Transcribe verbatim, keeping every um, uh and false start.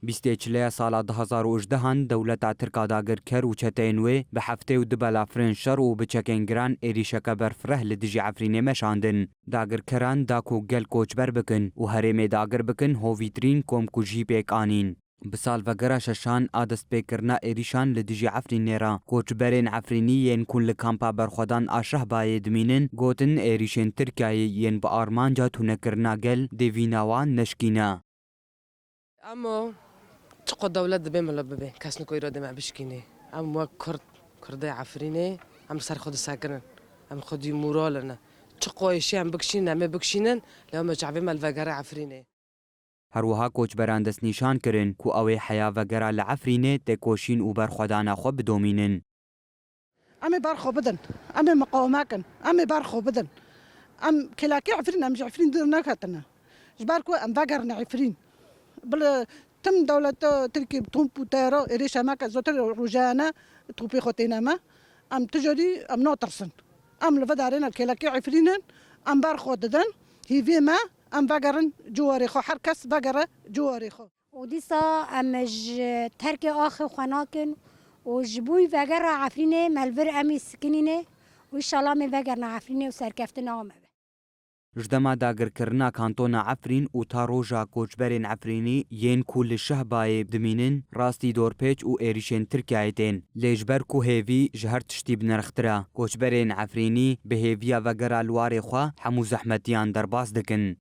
Bîstê çileya sala du hazar û hejdehan dewleta Tirk a dagirker û çeteyên wê bi heftê û du belafirên şer û bi çekên giran êrîşeke berfireh li dijî Efrînê meşandin. Dagirkeran da ku gel koçber bikin û herêmê dagir bikin, hovîtirîn komkujî pêk anîn. Bi salvegera şeşan a destpêkirina êrîşan li dijî Efrînê re, koçberên Efrînî yên ku li kampa berxwedan a Şehbayê dimînin, gotin êrîşên Tirkiyeyê yên bi armanca tunekirina gel dê vîna wan neşkîne. Em çiqo dewlet dibê milo bibê, kes niko îro dê me bişkînê. Em wek Kurd, Kurdê Efrînê, em li ser xwe disekirin. Em xwedî moral in. Çiqo êşî em bikişînin, em ê bikişînin, lê em çavê me li vegere Efrînê. Her wiha koçberan destnîşan kirin ku ew ê heya vegera li Efrînê têkoşîn û berxwedana xwe bidomînin. Em ê ber xwe bidin. Em ê miqawime kin. Em ê ber xwe bidin. Em kêlakê Efrîn, em ji Efrîn dûr neketine. Ji ber ku em vegerine Efrîn. Bila tim dewleta Tirkî bi tomp û teyara êrîşa me ke zotir rojane topê xwe têne me. Em tijarî em natirsin. Em li vê derê ne, kêlekê Efrîn in. Em ber xwe didin. Hîvê me, em vegerin ciwarê xwe. Her kes vegere ciwarê xwe. Û dîsa em ji terkê axê xwe nakin û ji bo vegera Efrînê me li vir em ê sikinînê û înşallah em ê vegerine Efrînê û serkeftina me be. Ji dema dagirkirina kantona Efrîn û ta roja koçberên Efrînî yên ku li Şehbayê dimînin, rastî dorpêç û êrîşên Tirkiyeyê tên. Lê ji ber ku hêvî ji her tiştî bi nirxtir e, koçberên Efrînî bi hêviya vegera li warê xwe hemû zehmetiyan derbas dikin.